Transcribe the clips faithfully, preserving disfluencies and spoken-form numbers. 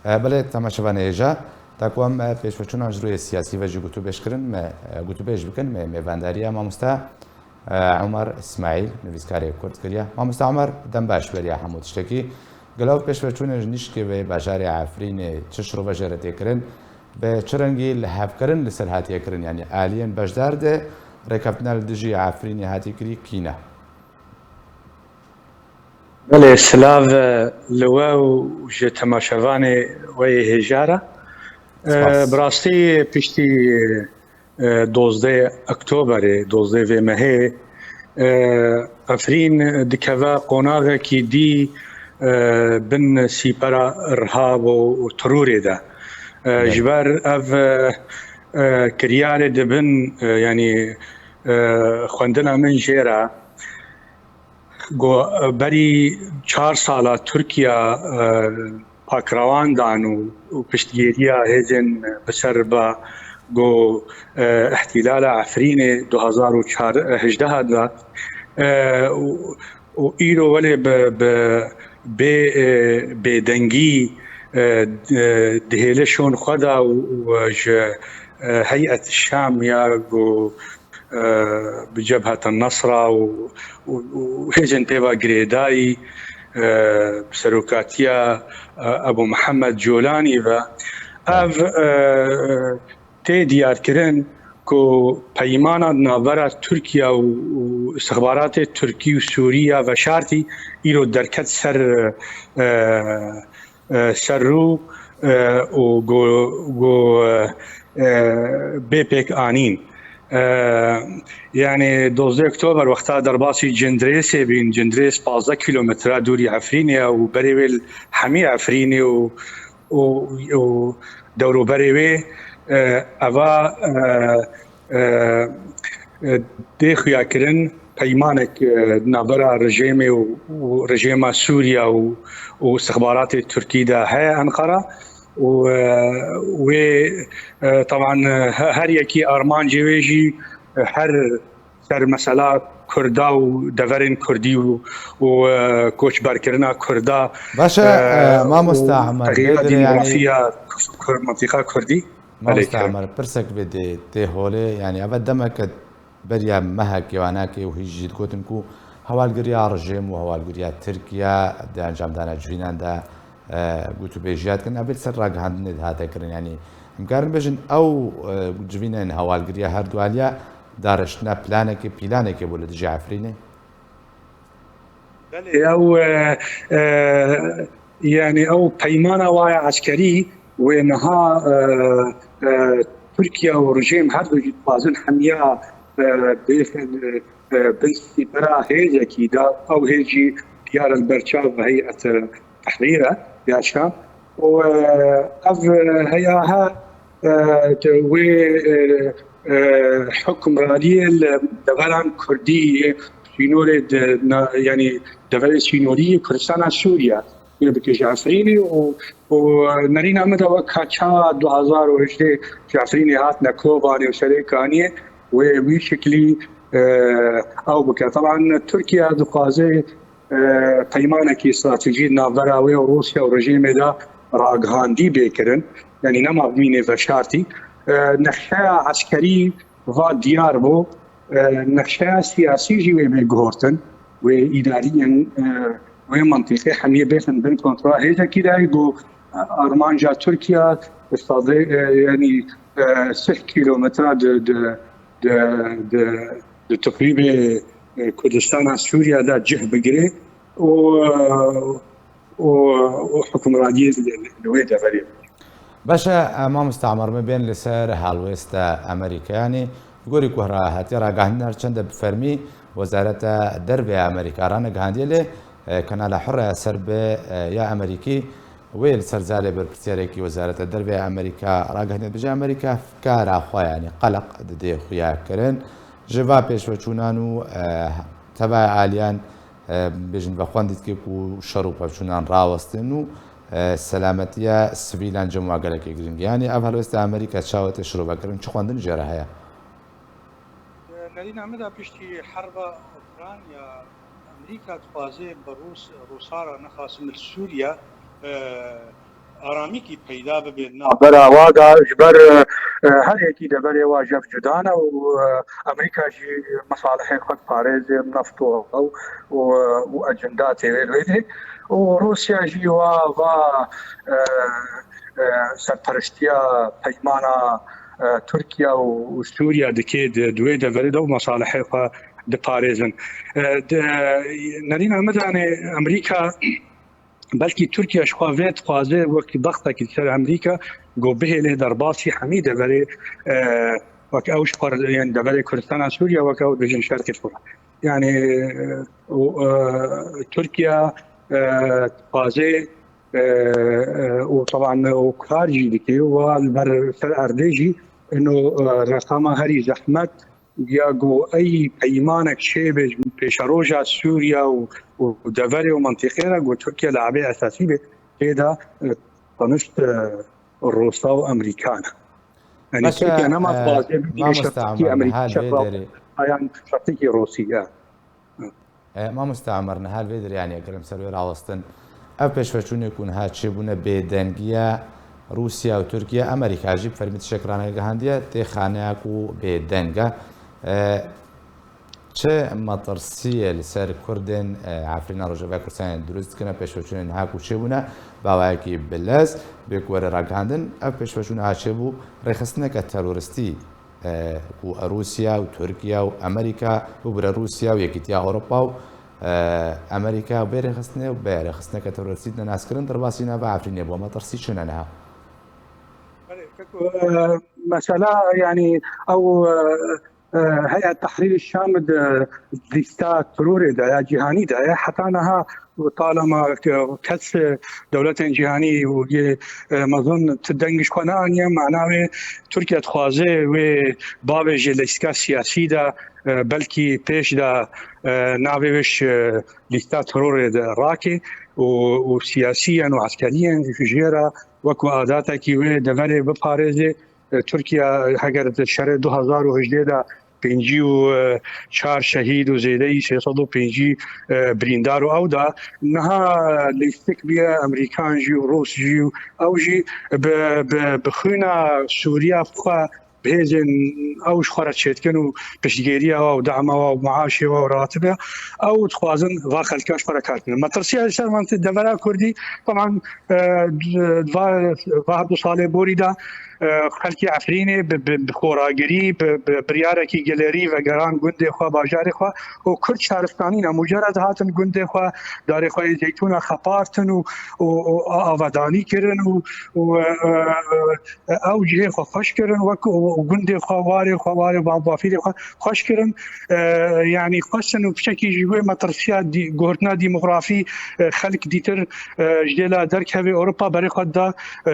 E, belê, temaşevanê hêja, da ku em, e, pêşveçûnan ji rûyê siyasî ve jî gotûbêj kirin, me, e, gotûbêj bikin, me mêvendariya mamoste, e, Omer Îsmaîl, nivîskarê Kurd kiriye. Mamoste Omer, dem baş beriya hemû tiştekî. Gelo ev pêşveçûnê ji nişkê vê bajarê Efrînê çi şirove jê re tê kirin? Bi çi rengî lihevkirin li ser hatiye kirin? Yanî aliyên beşdar de rêkeftina li dijî Efrînê hatiye kirî kî ne? Belê, silav, e, li we û ji temaşevanê we yê hêja re. E, Spas. Bi rastî piştî, e, dozdeh Oktoberê, dozdeh vê mehê, e, Efrîn dikeve qonaxekî dî, e, bin sîpera irhab û, û terorê de. E, Evet. Ji ber ev, e, e, kiryarê dibin, e, yanî, e, xwendina min jê re, Go, e, berî çar sala Tirkiye, e, pakrewan dan û, û piştgiriya hêzên bi ser ba go, e, îhtîlala Efrînê du hazar û çar, e, hejdeh de, e, û, û îro welê bi, bi bê, e, bêdengî, e, e, dihêle şon xwe de û, û ji, e, Heyet Şam ya go, e, bi Cebheta Nesra û, û, û hêzên pêva girêdayî, e, bi serokatiya, e, Ebû Mihemed Colanî ve. Evet. Ev, e, tê diyarkirin ku peymana di navbera Tirkiye û, û istixbaratê Tirkî û Sûrî ya veşartî îro derket ser, e, e, ser rû, e, û go, go, e, e, bê pêkanîn. E, yanî dozdeh Oktober wexta derbasî Cindirêsê bîn, Cindirês pazdeh kîlometre dûrî Efrînê ye û berê wê li hemî Efrînê û, û, û dewroberê wê, e, eva, e, e, e, tê xuyakirin peymanek, e, di navbera rejêmê û, û rejêma Sûriye û, û istixbaratê Tirkî de heye Enqera û, e, wê, e, teban, e, he-, her yekî armancê wê jî, e, her ser mesela Kurda û deverên Kurdî û, û, e, koçberkirina Kurda, Baş e, e, e, mamosta û Ahmed, texyîra bê dire, yanî demografîya Kur-, mintîqa Kurdî. Mamosta Belê, Ahmed, pirsek vê dê tê holê, yanî eve demeke beriya mehekê û enakê û hîj jî digotin ku hewalgiriya rejîm û hewalgiriya Tirkiye di encamdana civînan de, e, gotûbêjiya dikin. Ev ê li ser ragihandinê dihate kirin. Yanî, em karin bêjin ew, e, civînên hewalgiriya her du aliya dareştina planekê, pîlanekê bû li dijî Efrînê? Belê, ew, e, e, yanî ew peymana wa ye eskerî wê niha, e, e, Tirkiye û rejîm her du jî dixwazin hemiya, e, bêxin, e, e, bin sîpera hêzekî de, ew hêz jî diyar e li ber çav Heyet Tehrîr e ya Şam. Û, e, ev, e, heya he, e, wê, e, e, hukimraniyê li deveran Kurdî, sînorê di na-, yanî deverê sînorî yê Kurdistana Sûriye, wê bike ji Efrînê û, û nerîna min de wek ka çawa du hazar û hejdeh ji Efrînê hatine Kobanê û Serê Kaniyê, wê wî şiklî, e, ew bike. Teban Tirkiye dixwaze, e, peymanekî stratejî di navbera wê û Rûsya û rejîmê de ragihandî bê kirin. Yanî nema bimînê veşartî. E, nexşeya eskerî va diyar bû. E, nexşeya siyasî jî wê bê guhortin. Wê îdariyên, e, wê mintîqê hemiyê bêxin bin kontrola hêzekî de, ku, e, armanca Tirkiye, stadê, e, yanî, e, sih kîlometre di, di, di, di, di tiqrîbê, e, Kurdistana Sûriye de cih bigire û, e, û, û hukimraniyê li, li wê deverê. Baş e, e, mamosta Omer, me bên li ser helwêsta Amerîka. Yanî, gorî ku ra hatiye ragihandin her çende bi fermî Wezareta Derve ya Amerîka ranegihandiye, lê, e, Kanala Hurre ya ser bi, e, ya Amerîkî wê li ser zalê berpirsyarêkî Wezareta Derve ya Amerîka ragihandiye, dibêje Amerîka fikara xwe, yanî qeleq didê xuya kirin. Ji va pêşveçûnan û, e, tevaya aliyan, e, bêjin vexwendî dike ku şer û pevçûnan rawestin û, e, selametiya sivîlan cem wa gelekê giring e. Yanî ev helwesta Amerîka çawa tê şirovekirin, çi xwendin jê re heye? Nerîna min de piştî herba Ukrayna, Amerîka dixwaze bi Rûs-, Rûsa re nexasim li Sûriye, e, Aramîkî peyda bibe navbera wa de, ji ber, e, her yekî deverê wa jev cuda ne û, e, Amerîka jî mesalihê xwe diparêze, neft û ew û, û ecindayê wê li wê dirê. Û Rûsya jî wa, va, e, e, serperiştiya peymana, e, Tirkiye û, û Sûriye dike di, di wê deverê de û mesalihê xwe diparêzin. E, di, Nerîna min de, yanî Amerîka, belkî Tirkiye ji xwe vê dixwaze wek bextekî li ser Amerîka, ku bihêle derbasî hemî deverê, e, wek ew ji xwe, yên deverê Kurdistana Sûriye, wek ew dibêjin şerkê xwe. Yanî, e, û, e, Tirkiye, e, dixwaze, e, e, û teban û kar jî dike, wa li ber ser erdê jî ino, e, reqama herî zehmet ya ku ey peymanek çêbe ji pêşeroja Sûriye û, û deverê û mentiqê re, ku Tirkiye labê esasî be, tê de, e, tanişt, e, Rûsa û Amerîkan. Yanî Tirkiye nema e, dixwaze bibîne şertikî Amerîkî, şertikî Rûsî ye. E, mamoste Omer, niha li vê derê, yanî eger em ser wê rawestin, ev pêşveçûnê ku niha çêbûne bêdengiya Rûsya û Tirkiye, Amerîka jî bi fermî tiştek ranegihandiye, tê xaneya ku bêdeng e. E, çi metirsiyê li ser Kurdên, e, Efrîna Rojava Kurdistanê dirust dikine, pêşveçûnê niha ku çêbûne, bi awayekî bilez bê ku were ragihandin, ev pêşveçûn niha çêbû, rêxistineke teroristî e, ku Rûsya û Tirkiye û Amerîka, bibûre Rûsya û Yekîtiya Ewropa û, e, Amerîka bê rêxistinê û bê rêxistineke teroristî dine naskirin, derbasî nava Efrînê bû. Metirsî çi ne niha? Belê, keko, e, mesela, yanî ew, e, e, Heyet Tehrîrî Şam di lîsta terorê de ya cîhanî de ye. Heta niha û talama ke-, kes, e, dewletên cîhanî û yê, e, mezin ti deng ji xwe neaniye. Mana wê Tirkiye dixwaze wê bavêje lîstika siyasî de, e, belkî pêş de, e, navê wê ji lîsta terorê de rake û, û siyasiyên û eskeriyên jê re wekî adatekî wê deverê biparêze. E, Tirkiye heger di şerê du hazar û hejdeh de pêncî û çar şehîd û zêdeyî sê sed û pêncî, e, birîndar û ew da niha lîstik bûye Amerîkan jî û Rûs jî û ew jî bi, bi, bi xwîna Sûriya xwe bi hêzên ew ji xwe re çêdikin û piştgêriya we û dema we û meaşê we û ratibe ew dixwazin va xelka ji xwe re kar bikin. Metirsiya li ser mantê devera Kurdî, teban, e, va, va du salê borî de, e, xelkê Efrînê bi, bi, bi xoragirî, bi, bi biryarekî gelêrî vegeran gundê xwe, bajarê xwe û Kurd şaristanî ne, mucerred hatin gundê xwe, darê xwe yê zeytûna xepartin û, û, û a-, avadanî kirin û, û, e, e, ew cihê xwe xweş kirin, wek û, û gundê xwe, warê xwe, warê ba-, bafîrê xwe xweş kirin. E, yanî xwestin û piçekî ji wê metirsiya dî-, gotina demografî, e, xelk dîtir, e, ji dêla derkevê Ewropa berê xwe da, e,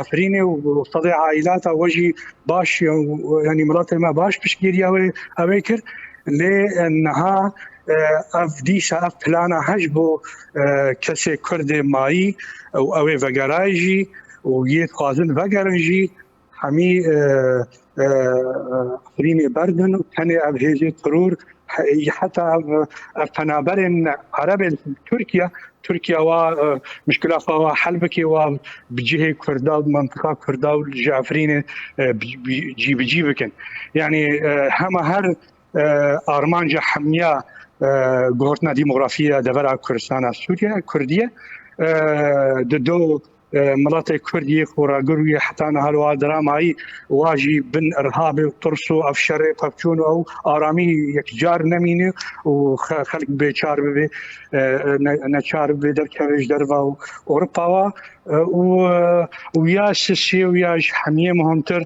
Efrînê û sedê aîlata we jî baş, yanî miletê me baş piştgiriya wê, ew ê kir. Lê, e, niha, e, ev dîsa ev plana hej bo, e, kesê Kurdê mayî û ew ê vegerayê jî û yê dixwazin vegerin jî hemî, e, e, Efrînê berdin û tenê ev hêzê teror, he-, heta ev, ev penaberên Erebê li Tirkiye, Tirkiye wa, e, mişkila xwe wa hel bike, wa bi cihê Kurda û mantiqa Kurda û ji Efrînê, e, bi, bi, cî bi cî bikin. Yanî, e, hema her, e, armanca hemiya, e, gotina demografî ya devera Kurdistana Sûriye, Kurdiye, e, di do e, miletê Kurd yê xoragir û yê heta niha li wa diramayî wa jî bin irhabê û tirs û ev şerê pevçûn û ew aramî yekcar nemîne û xe-, xelk bêçar bibe, e, e, ne-, neçar bibe derkeve ji derva û Ewropa wa, e, û, e, û ya sisê û ya ji hemiyê muhimtir,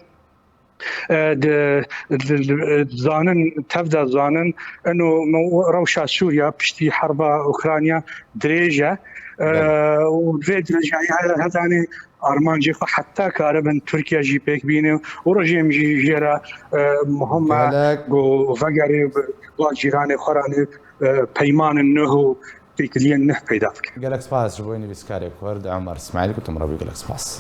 e, di, di, di, zanin, tev de zanin, ino me-, rewşa Sûriya piştî herba Ukrayna dirêj e. E, Belê. Û vê dirêjayî he-, hetanê armancê xwe heta karibin Tirkiye jî pêk bîne û rejîm jî jê re, e, muhim e Gelek. ku vegerê bi, bi cîranê xwe re ne, e, peymanên nuh û têkiliyên nuh peyda bike. Gelek spas ji bo nivîskarê Kurd Omer Îsmaîl, gotim re bî gelek spas.